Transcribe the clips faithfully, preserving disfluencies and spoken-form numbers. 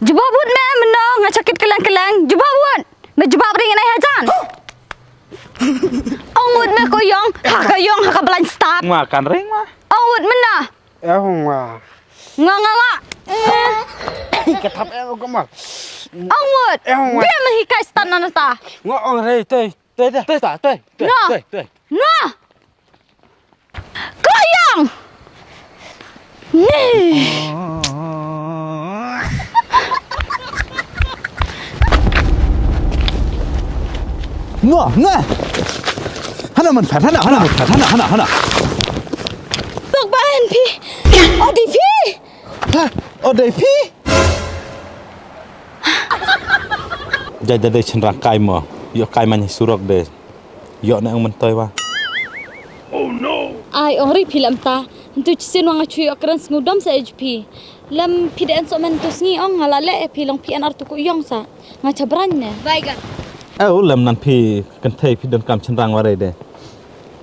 Jubab wut me mynno nga chakit keleng keleng. Jubab wut. Me jubab ring nai hajan. Ong wut me ko yong. Ha ka yong ha ka blind start. Nga kan ring ma. Ong wut mynno. Eh nga. Nga nga nga. Ka thap eh ko ma. Ong wut. Eh nga. Dia me hikai start na nata. Nga ong rei tei. Tei tei tei tei. No. Tei tei. No. Ko yong. Ni. Nga, nga. Hana man phat, hana, hana man phat, hana, hana, hana. Tok ba en phi. O di phi. Ha, o dei phi. Jai da dei chynrang kai mo. Yo kai man surok de. Yo na ang mentoi wa. Ai ong ri phi lam ta. Ntu chisin wa nga chu yo kren sngudom sa ej phi. Lam phi de en so man tu sngi ong nga la le e phi long phi en ar tu ku yong sa. Nga cha brang ne. Baigan. Au lam nan phi kynthei phi don kam chynrang wa rei de.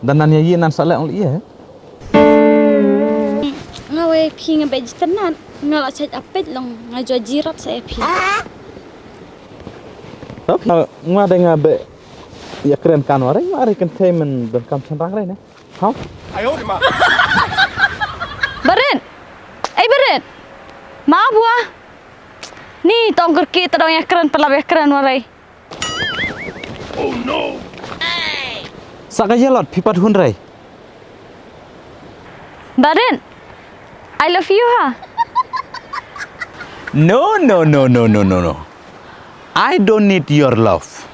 Dan nan ya yi nan sa le ong le ye. Nga wei phi nga bej tenan nga la chaj apet long nga jo jirat sa e phi. Tap nga de nga be ya kren kan wa rei wa rei kynthei men don kam chynrang rei ne. Hau. Barit. Ei Barit. Ma bua. Ni tong kerki tadong ya kren pelap ya kren wa rei. Sa ka yalot phi pat hun rei. Barit. I love you ha. No, no, no, no, no, no, no. I don't need your love.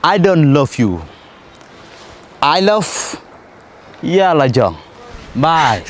I don't love you. I love ya la jong. Bye.